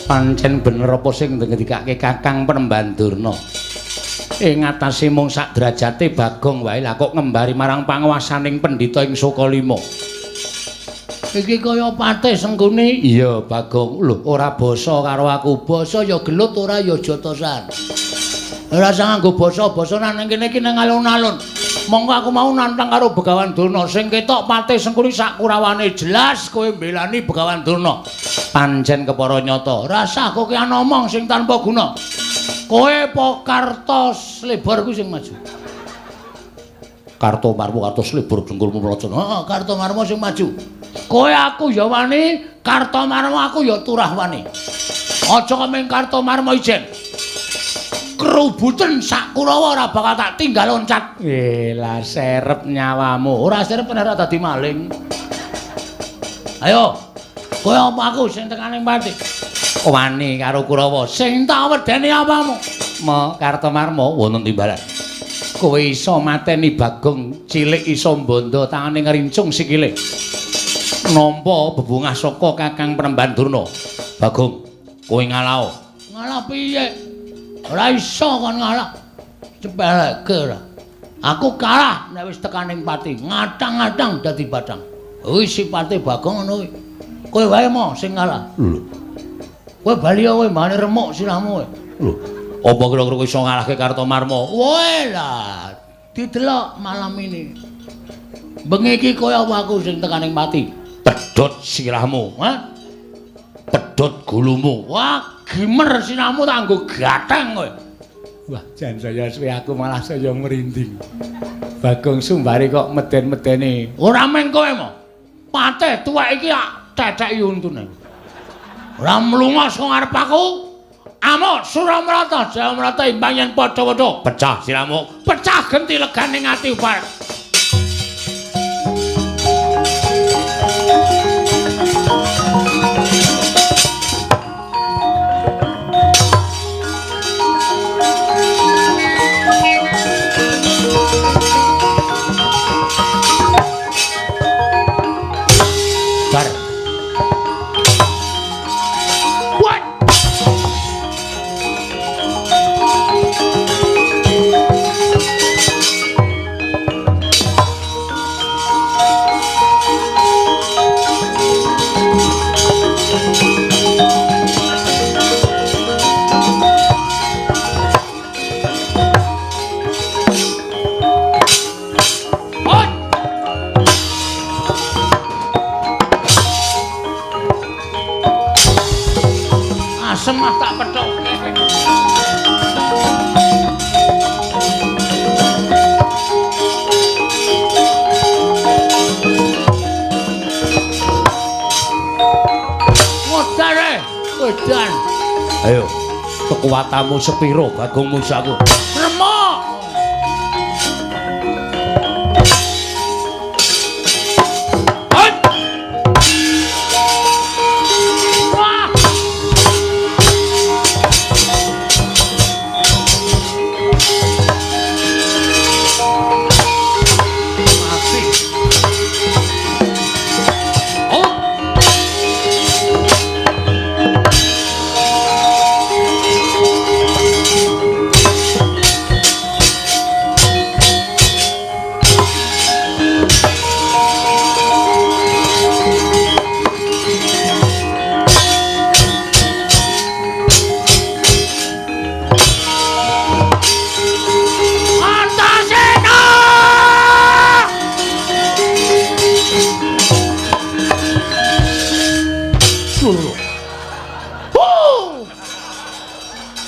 Pancen bener apa sing ngendikake Kakang Penemban Durna. Ing atase mung sak derajate Bagong wae lah kok ngembari marang panguwasaning pendhita ing Sukalima. Iki kaya patih Sengkuni. Iya, Bagong. Lho, ora basa karo aku. Basa ya gelut ora ya jotosan. Ora usah nganggo basa-basa nang kene iki nang alun-alun. Monggo aku mau nantang karo Begawan Durna. Sing ketok patih Sengkuni sak kurawane jelas kowe mbelani Begawan Durna. Pancen kepara nyata. Rasah kowe ngomong sing tanpa guna. Kowe apa Karta Slebor kuwi sing maju? Karta Marmo, Karta Slebor dengkulmu mlocon. Heeh, Karta Marmo sing maju. Kowe aku ya wani, Karta Marmo aku ya turah wani. Aja kemeng Karta Marmo ijen. Kerubuten sak Kurawa ora bakal tak tinggal loncat. Lah serep nyawamu. Ora serep ora dadi maling. Ayo. Kowe apa aku sing tekane pati? Wani karo Kurawa. Sing tak wedeni apamu? Ma Karta Marmo wonten timbalan. Kowe iso mateni Bagong cilik iso mbondo tangane ngrincung sikile. Nampa bebungah saka Kakang Penemban Durna. Bagong, kowe ngalao. Ngalah piye? Ora iso kon ngalah. Cepeleke ora. Aku kalah nek wis tekaning pati, ngatang-ngatang dadi bathang. Wis sipate Bagong ngono kuwi. Kowe wae mo sing ngalah. Lho. Kowe bali kowe mbane remuk sirahmu kowe. Lho, apa kira-kira kowe iso ngalahke Karta Marmo? Woe lah, didelok malam ini. Bengi iki kowe apa aku sing tekaning pati? Pedhot sirahmu, ha? Pedhot gulumu. Wah, gimer sirahmu tak nggo gathang kowe. Wah, jan saya suwe aku malah saya merinding. Bagong Sumbari kok meden-medeni. Ora meng kowe mo. Patih tuwek iki ceceki untune. Ora mlunga saka ngarep aku. Amuk Suramrata, Jayamrata imbang yen padha-padha. Pecah sirahmu, pecah genti legane ati upar. Semah tak petok. Modare, edan. Ayo, kekuatanmu sepiro Bagong Musaku? Remuk.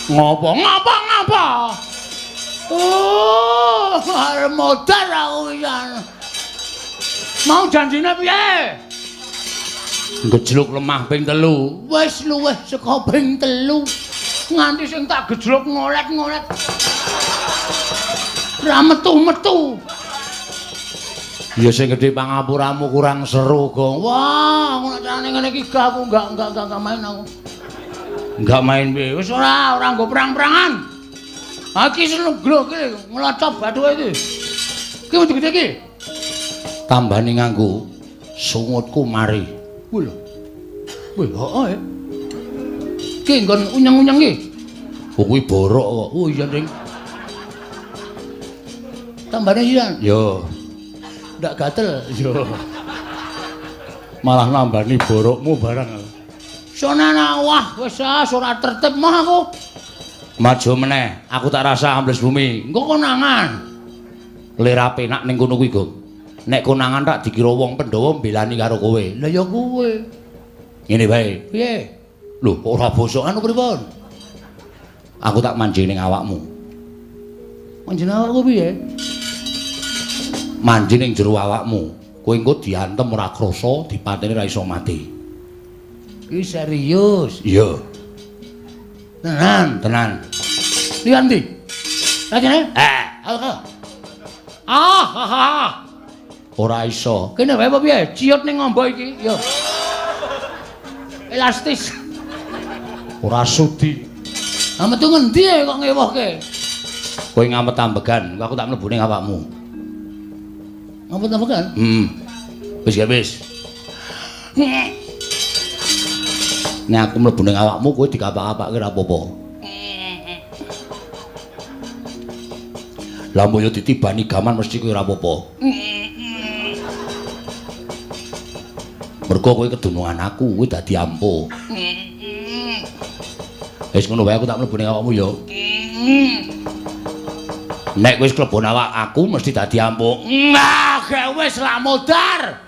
Ngapa ngapa ngapa? Oh, arep modar aku pisan. Mau janjine piye? Gejluk lemah ping 3. Wis luwih saka ping 3. Nganti sing tak gejluk ngolet-ngolet. Ora metu-metu. Ya sing gedhe pangapuramu kurang seru, Gong. Wah, ngono carane ngene iki gak aku enggak main aku. Enggak main piye? Wis ora nggo perang-perangan. Ha iki seneng glok iki nglocop bathuke iki. Iki wedi gede iki. Tambane nganggo sungutku mari. Kuwi lho. Wih, heeh. Ki nggon unyeng-unyeng ki. Oh kuwi borok kok. Oh iya, Ding. Tambane sisan. Yo. Ndak gatel. Yo. Malah nambani borokmu barang. Sonana wah wis ah ora tertib mah aku. Maju meneh, aku tak rasa ambles bumi. Engko konangan. Lera penak ning kono kuwi, Gong. Nek konangan tak dikira wong Pandhawa mbelani karo kowe. Lah ya kowe. Ngene wae. Piye? Lho, ora bosokan pripun? Aku tak manjing ning awakmu. Manjing awakku piye? Manjing ning jero awakmu. Kowe engko diantem ora krasa, dipateni ora iso mati. Iki serius. Iya. Tenan, tenan. Liyan ndi? Lajene? Eh, ah. Ah, ah. Ora iso. Kene wae apa piye? Ciut ning ngombo iki. Yo. Elastis. Ora sudi. Ha metu ngendi kok ngewohke? Kowe ngamet ambegan, aku tak mlebu ning awakmu. Ngamet ambegan? Heeh. Wis ya wis. Nek aku mlebu ning awakmu kowe dikapak-kapake ora apa-apa. Lah mbok yo ditibani gaman mesti kowe ora apa-apa. Mergo kowe kedunungan aku, kowe dadi ampuh. Wis ngono wae aku tak mlebu ning awakmu ya. Nek wis klebon awak aku mesti dadi ampuh. Nah, gek wis lak modar.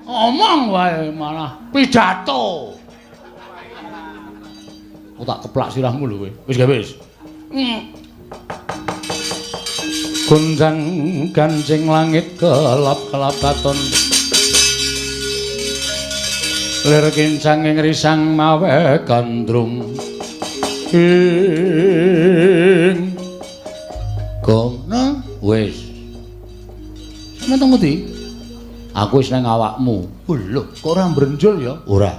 Omong wae malah pidato. Aku tak keplak sirahmu lho kowe. Wis gak wis. Gonjang gancing langit kelap-kelapaton. Lir kincang ing risang mawe gandrung. Ing Gong, nah wis. Sampeyan teng pundi? Aku wis nang awakmu. Lho, kok ora mbrenjul ya? Ora.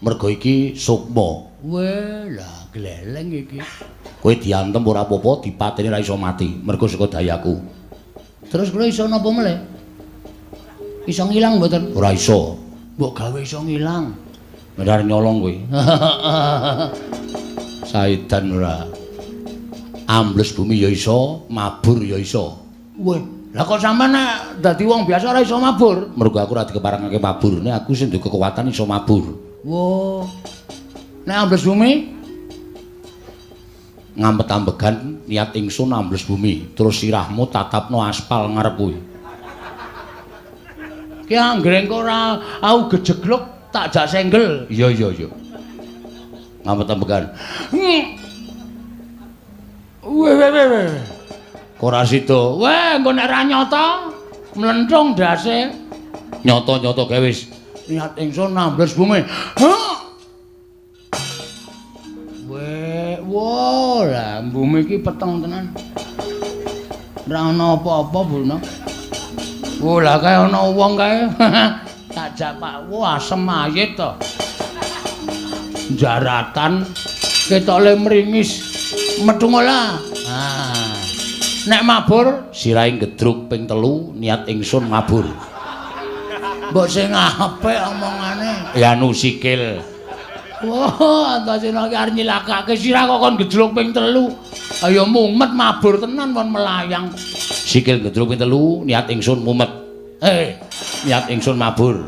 Mergo iki sukma. Weh, lah gleleng iki. Kowe diantem ora apa-apa, dipateni ora iso mati, mergo saka dayaku. Terus kula iso napa meleh? Iso ngilang mboten? Ora iso. Mbok gawe iso ngilang. Benar nyolong kowe. Saidan ora. Ambles bumi ya iso, mabur ya iso. Weh, lah kok sampean nek dadi wong biasa ora iso mabur? Mergo aku ora dikeparengake mabur, nek aku sing duwe kekuatan iso mabur. Wah. Nek ambles bumi ngampet ambegan niat ingsun ambles bumi, terus sirahmu tatapno aspal ngarep kuwi. Ki anggere engko ora aku gejegluk tak jak senggel. Iya iya iya. Ngampet ambegan. Weh weh weh. Kok ora sida? Weh, engko nek ora nyata mlenthung ndase. Nyata-nyata gawe wis. Niat ingsun ambles bumi. Hah. Weh, wah, lah bumi iki peteng tenan. Ora ana apa-apa, Bu. Oh, lah kae ana wong kae. Tak jak Pak, wah asem mayit to. Jaratan ketoke mringis. Metu ngolah. Ah. Nek mabur sirahe gedruk ping 3 niat ingsun mabur. Mbok sing apik omongane. Ya anu sikil. Wah, Antasena iki arep nyilakake sirah kok kon gejluk ping 3. Ayo mumet mabur tenan kon melayang. Sikil gejluk ping 3 niat ingsun mumet. Niat ingsun mabur.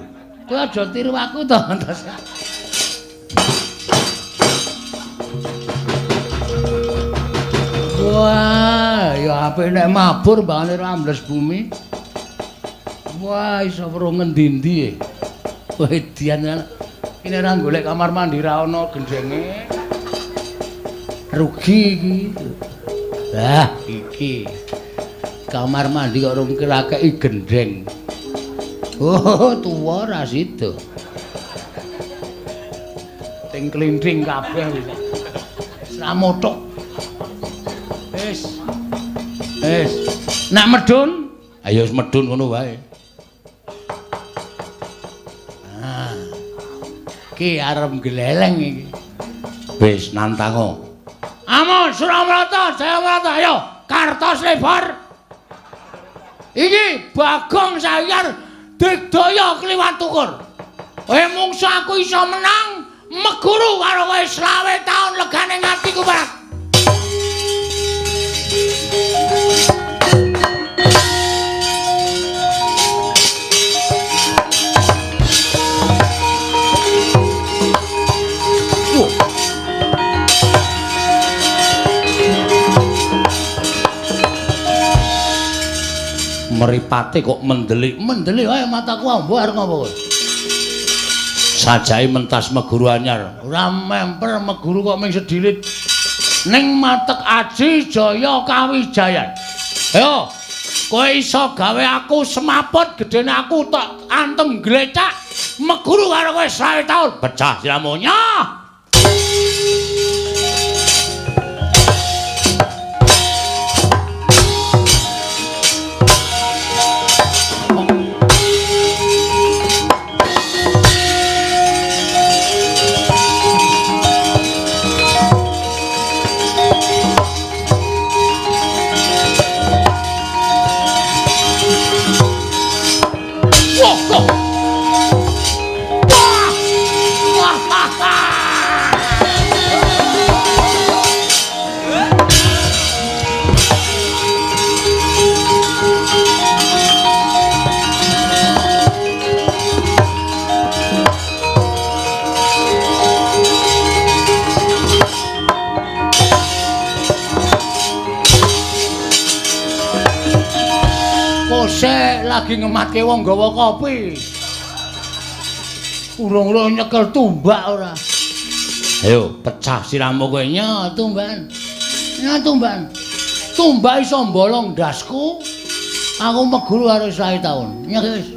Kowe aja tiru aku to, Antasena. Wah, ya apik nek mabur mbangane ora ambles bumi. Wah, iso weruh ngendi-endi. Wedian kene ora golek kamar mandi ra ana gendenge. Rugi iki. Lah, iki. Kamar mandi kok rung kirakeki gendeng. Oh, tuwa ra sida. Ting klinting kabeh wis. Ora mothok. Wis. Wis. Nek medun, ayo wis medun ngono wae. Ah. Ki arep gleleng iki. Wis nantango. Amon Suramrata, Jayamrata, ayo kartos lebar. Iki Bagong Sayar digdaya kliwat tukur. Kowe mungsu aku iso menang Meguru karo kowe 25 taun legane ngatiku, Pak. Mripate kok mendelik, mendelik wae mataku ambo arep ngopo kowe? Sajae mentas meguru anyar. Ora memper meguru kok ming sedilit. Ning matek aji jaya kawijayan. Ayo, kowe iso gawe aku semaput gedene aku tak antem glecak meguru karo kowe 25 taun. Pecah siramu nyoh. Lagi ngematke wong gawa kopi. Urung-urung nyekel tumbak ora. Ayo pecah siramu kowe nya tumbakan. Nya tumbakan. Tumbak iso mbolong ndasku. Aku meguru karo 25 taun. Nya wis.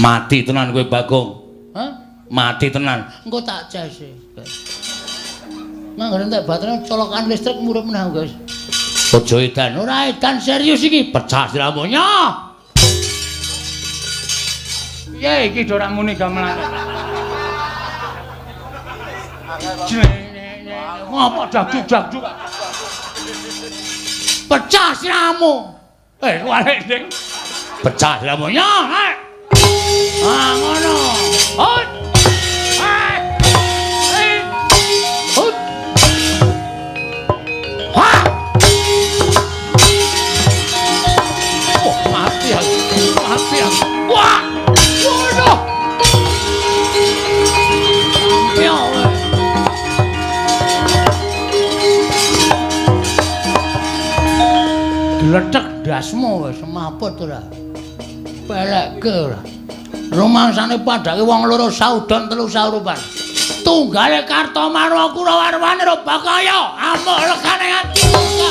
Mati tenan kowe Bagong. Hah? Mati tenan. Engko tak cese. Manggon entek baterainya colokan listrik murup meneh guys. Aja edan. Ora edan serius iki. Pecah siramu nya. Piye iki do ora muni gamelan. Ngopo dakjuk-dakjuk. Pecah siramu. Walik ding. Pecah siramu nya. Ah ngono. Hut. Hut. Ha. Oh, mati aku. Mati aku. Wah. Waduh. Gledhek ndasmu wis semaput ora. Pelekke ora. Rumangsane padhake wong loro saudon telu saurupan. Tunggale Kartomarwa Kurawarwane Robakaya amuk legane ati muka.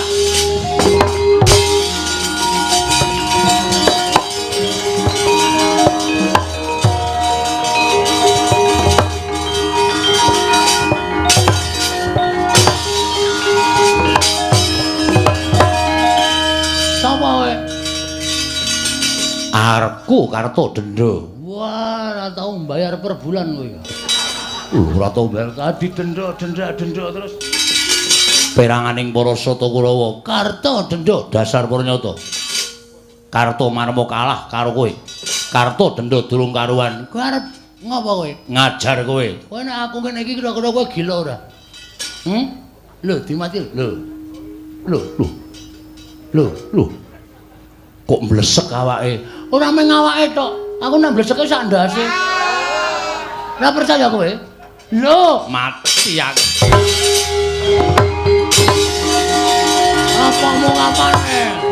Arepku Karto denda. Wah, ora tau mbayar per bulan kowe. Ora tau mbayar tadi denda, denda, denda terus. Peranganing para Sata Kurawa, Karto denda dasar purnyata. Karto Marmo kalah karo kowe. Karto denda durung karuan. Kowe arep ngopo kowe? Ngajar kowe. Kowe nek aku ngene iki kira-kira kowe gila ora? Lho, dimati lho. Lho, lho. Lho, lho. Kok mblesek awake? Ora mung awake tok. Aku nek mbleseke sak ndase. Ora percaya kowe? Lho, mati aku. Apa mau ngapane?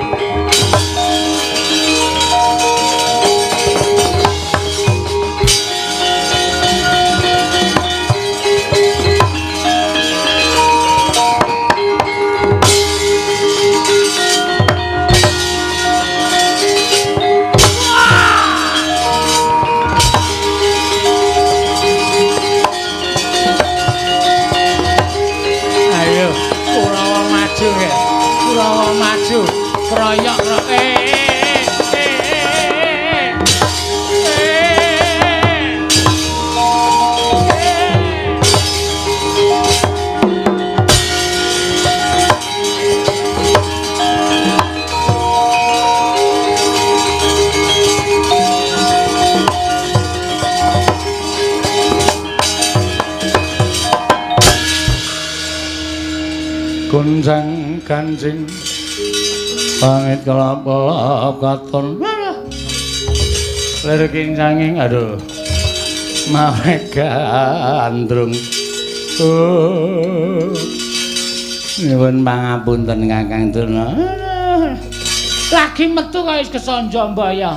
Kurawa maju, kroyok Gonjang ganjing pangit kelap-kelap katon lir kincanging aduh mawe gandrung. Oh, nyuwun pangapunten Kakang Durna. Lagi metu kaya wis kesanja mbaya.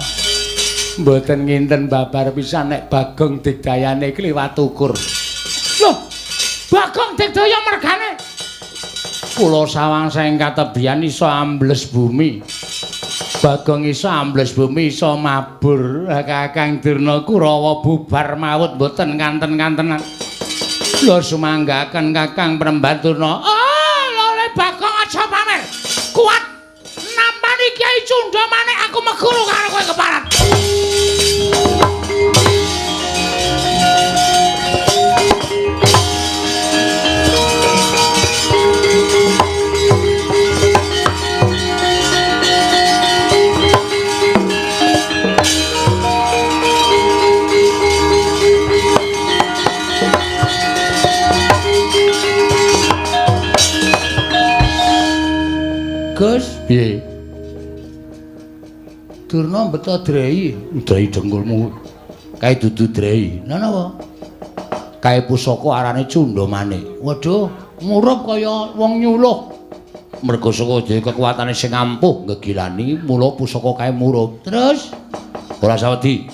Mboten nginten babar pisan nek Bagong Digdayane kliwat ukur. Loh, Bagong Digdaya mergane kula sawang sing katebian iso ambles bumi. Bagong iso ambles bumi iso mabur. Kakang Durna Kurawa bubar mawut mboten kanten-kantenan. Lho sumanggaken Kakang Premban Durna. Oh, lho Bagong aja pamer. Kuat nampani Kyai Cundha Manik aku meguru karo kowe keparat. Gus, piye? Durna beto drei, drei dengkulmu. Kae dudu drei. Lha napa? Kae pusaka arane Cundha Manik. Waduh, murup kaya wong nyuluh. Mergo saka dhewe kekuatane sing ampuh ngegilani, mula pusaka kae murup. Terus ora sawedi.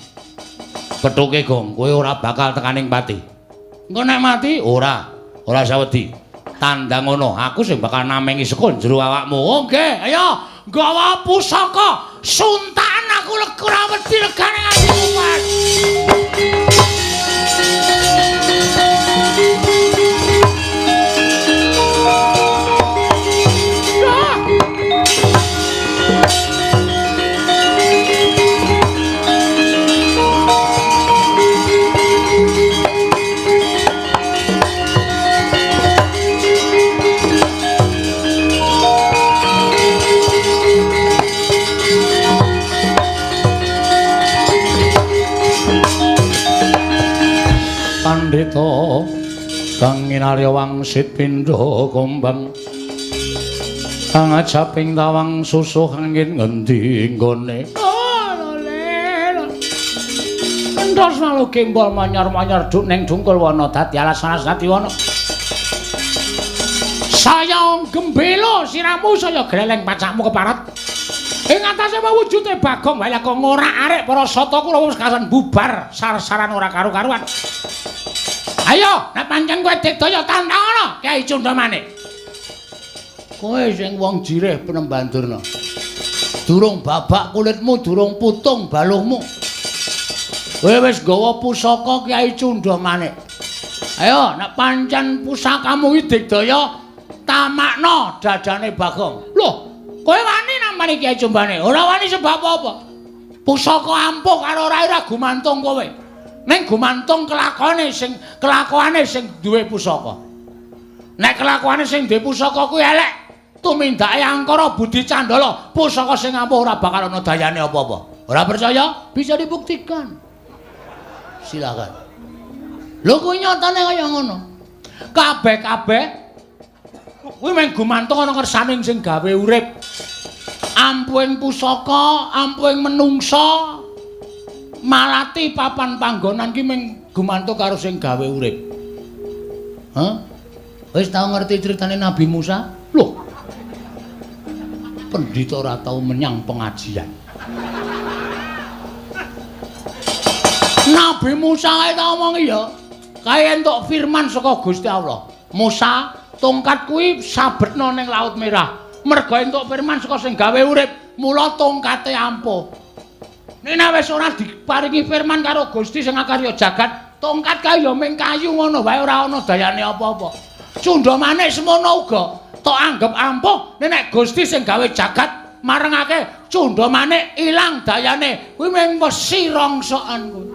Pethuke Gong, kowe ora bakal tekaning pati. Engko nek mati ora, ora sawedi. Tandang ngono, aku sing bakal namengi saka jero awakmu. Oh nggih, ayo nggawa pusaka, suntakan aku ora wedi legane nganti kumat. Pandhita kang nginarya wangsit pindha kumbang kang ajaping tawang susuh angin ngendi nggone. Oh lho entos malu gembol manyar-manyar duk ning dungkul wana dadi alas-alas dadi wana. Saya gembelo siramu saya greleng pacakmu keparat. Ing atase wujude Bagong wae kok ngorak-arik para sata kula wis kasan bubar sar-saran ora karu-karuan. Ayo, nek pancen kowe Digdaya tantang Kyai Cundha Manik. Kowe sing wong jirih Penemban Durna. Durung babak kulitmu, durung putung baluhmu. Kowe wis nggawa pusaka Kyai Cundha Manik. Ayo, nek pancen pusakamu iki Digdaya tamakno dadane Bagong. Loh, kowe wani nampani Kyai Cundha Manik? Ora wani sebab apa? Pusaka ampuh karo ora ora gumantung kowe. Ning gumantung kelakone sing duwe pusaka. Nek kelakuane sing duwe pusaka kuwi elek, tumindake angkara budi candala, pusaka sing ampuh ora bakal ana dayane apa-apa. Ora percaya? Bisa dibuktikan. Silakan. Lho kuwi nyatane kaya ngono. Kabeh-kabeh kuwi mung gumantung ana kersane sing gawe urip. Ampuhing pusaka, ampuhing menungsa, malati papan panggonan ki mung gumantung karo sing gawe urip. Hah? Wis tau ngerti critane Nabi Musa? Loh. Pendhita ora tau menyang pengajian. Nabi Musa kae tau omongi ya. Kae entuk firman saka Gusti Allah. Musa, tongkat kuwi sabetna ning Laut Merah. Mergo entuk firman saka sing gawe urip, mula tongkate ampuh. Nek wis ora diparingi firman karo Gusti sing akarya jagat, tongkat kae ya mung kayu ngono wae ora ana dayane apa-apa. Cundha Manik semono uga tok anggep ampuh, nek Gusti sing gawe jagat marengake Cundha Manik ilang dayane, kuwi mung wesi rongsokan kuwi.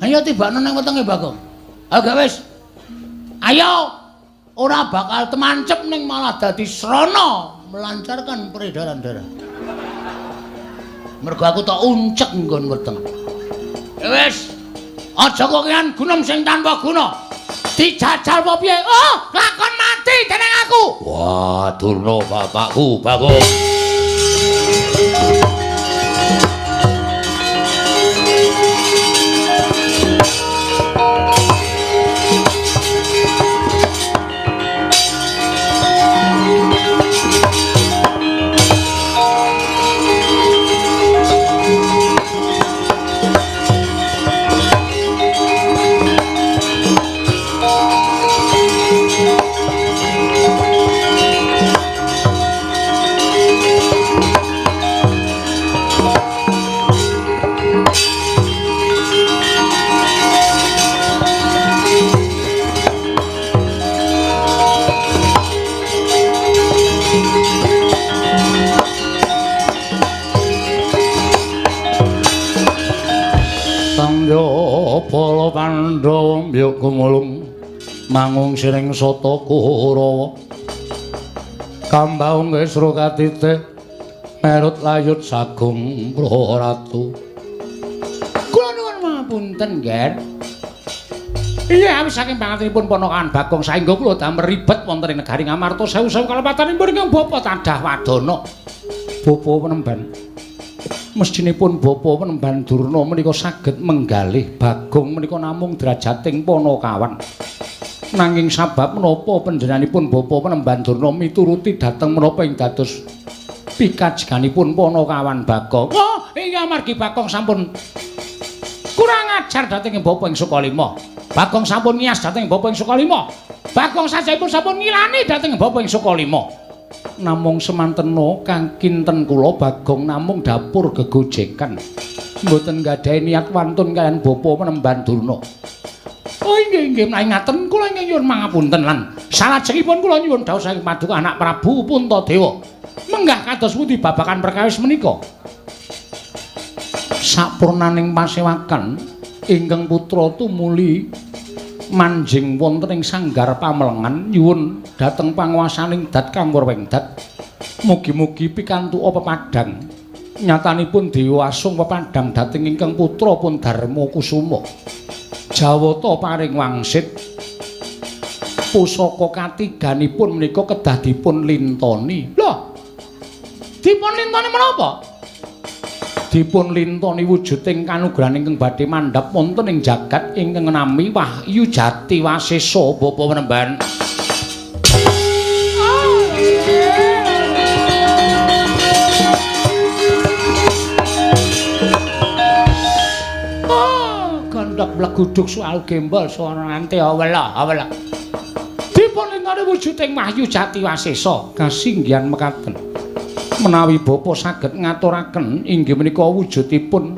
Ayo tibakno nang wetenge Bagong. Ayo gak wis. Ayo ora bakal temancep ning malah dadi srana melancarkan peredaran darah. Mergo aku tak uncek nggon weteng. Ya wis. Aja kokean gunem sing tanpa guna. Dijajal apa piye? Oh, lakon mati. mati dening aku. Wah, Durna bapakku, Bagong. Para Pandhawa mbyuk gumulung mangung siring sata Kurawa kambaung kesra katite merut layut sagung praratu. Kula nuwun pangapunten, Nger. Iya, awis saking pangatenipun ponakan Bagong saengga kula damel ribet wonten ing negari Ngamarta sewu-sewu kalepatanipun ingkang bapa tadah wadana. Bapa penemban mestinipun bapa penemban Durna menika saged menggalih Bagong menika namung drajating panakawan. Nanging sabab menapa panjenenganipun bapa penemban Durna mituruti dhateng menapa ing dados pikajeganipun panakawan Bagong. Oh, iya amargi Bagong sampun kurang ajar dhateng bapa ing Sukalima. Bagong sampun ngiyas dhateng bapa ing Sukalima. Bagong sajahipun sampun ngilani dhateng bapa ing Sukalima. Namung semantena kang kinten kula Bagong namung dapur gegojekan. Mboten nggadahi niat wantun kaliyan bapa penemban Durna. Oh inggih inggih menawi ngaten kula ingkang nyuwun pangapunten lan salajengipun kula nyuwun dawuh saking paduka anak Prabu Puntadewa. Menggah kados pundi babagan perkawis menika? Sapurnaning pasewakan ingkang putra tumuli manjing wonten ing sanggar pamelengan nyuwun dhateng panguwasaning dat kang Wurwengdat. Mugi-mugi pikantuk pepadhang. Nyatanipun dewa asung pepadhang dhateng ingkang putra pun Darma Kusuma. Jawata paring wangsit pusaka katiganipun menika kedah dipun lintoni. Lho, dipun lintoni menapa? Dipun lintoni wujuding kanugrahan ingkang badhe mandhap wonten ing jagat ingkang nami Wahyu Jati Wasesa bapa penemban. Oh, gondok bleguduk soal gembol swara nante awela awela. Dipun lintoni wujuding Wahyu Jati Wasesa kasinggihan mekaten. Menawi bapa saged ngaturaken inggih menika wujudipun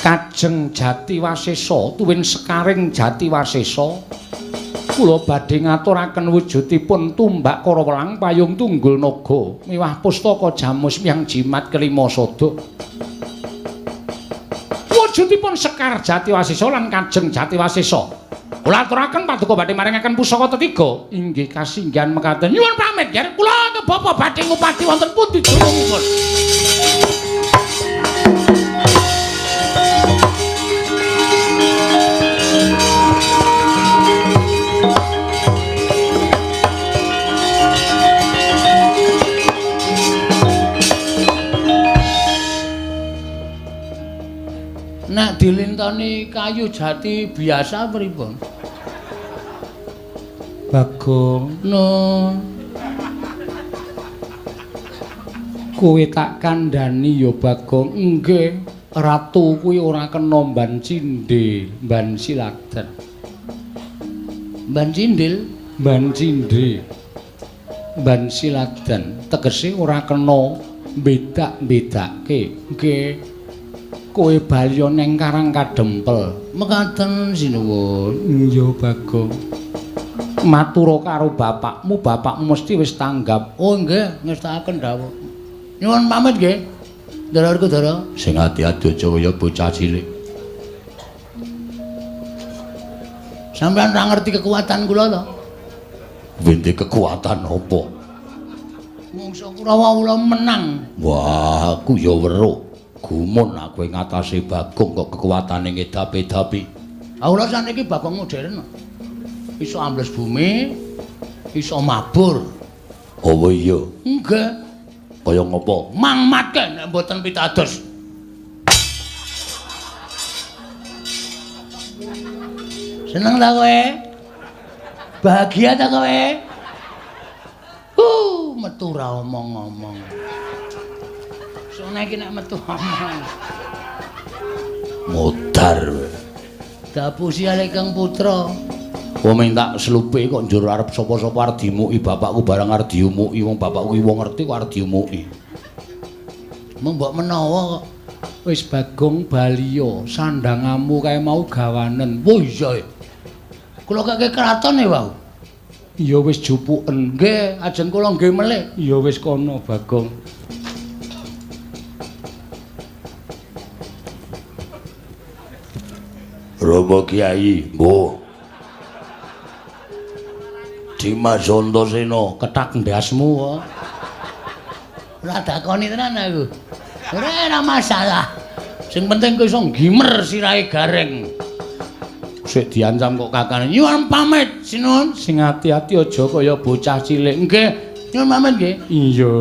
Kajeng Jati Wasesa tuwin sekaring Jati Wasesa, kula badhe ngaturaken wujudipun tumbak Karawelang payung tunggul naga miwah pustaka jamus miyang jimat kelima sada. Wujudipun Sekar Jati Wasesa lan Kajeng Jati Wasesa kula aturaken paduka badhe maringaken pusaka tetiga inggih kasinggihan mekaten. Nyuwun pamit yer kula ke bapa badhe ngupati wonten pundi durungipun. Nek dilintoni kayu jati biasa pripun? Bagong, no. Kowe tak kandhani ya Bagong. Nggih, ratu kuwi ora kena mban cindhe, mban siladan. Mban cindil, mban cindhe. Mban siladan tegese ora kena bedak-bedake. Nggih. Kowe balya neng Karang Kadempel. Mekaten sinuwun. Iya Bagong. Matura karo bapakmu, bapakmu mesti wis tanggap. Oh nggih, ngestakaken dawuh. Nyuwun pamit nggih. Ndara Werkudara. Sing ati-ati aja kaya bocah cilik. Sampeyan ora ngerti kekuatan kula to? Wente kekuatan apa? Mungsa Kurawa kula menang. Wah, aku ya weruh. Gumun aku ing ngatasé Bagong kok kekuatane ngedapi-dapi. Ah kula saniki Bagong modern. Iso ambles bumi, iso mabur. Oh iya. Nggih. Kaya ngopo? Mangmatke nek mboten pitados. Seneng ta kowe? Bahagia ta kowe? Metu ra omong-omong. Sone iki nek metu omong. Modar. Dapusi ale Kang Putra. Wong minta slupe kok njur arep sapa-sapa arep dimuki bapakku barang arep diumuki wong bapakku ki wong ngerti kok arep diumuki. Mung mbok menawa kok wis Bagong baliya sandangamu kae mau gawanen. Oh iya. Kula keke kraton e wau. Ya wis jupuken. Nggih, ajeng kula nggih melih. Ya wis kono Bagong. Romo Kiai, mbuh. Dimas Antasena ketak ndasmu kok. Ora dakoni tenan aku. Ora masalah. Sing penting kowe iso nggimer sirahe Gareng. Sik diancam kok kakane. Nyuwun pamit, sinuwun. Sing ati-ati aja kaya bocah cilik. Nggih, nyuwun pamit nggih. Iya.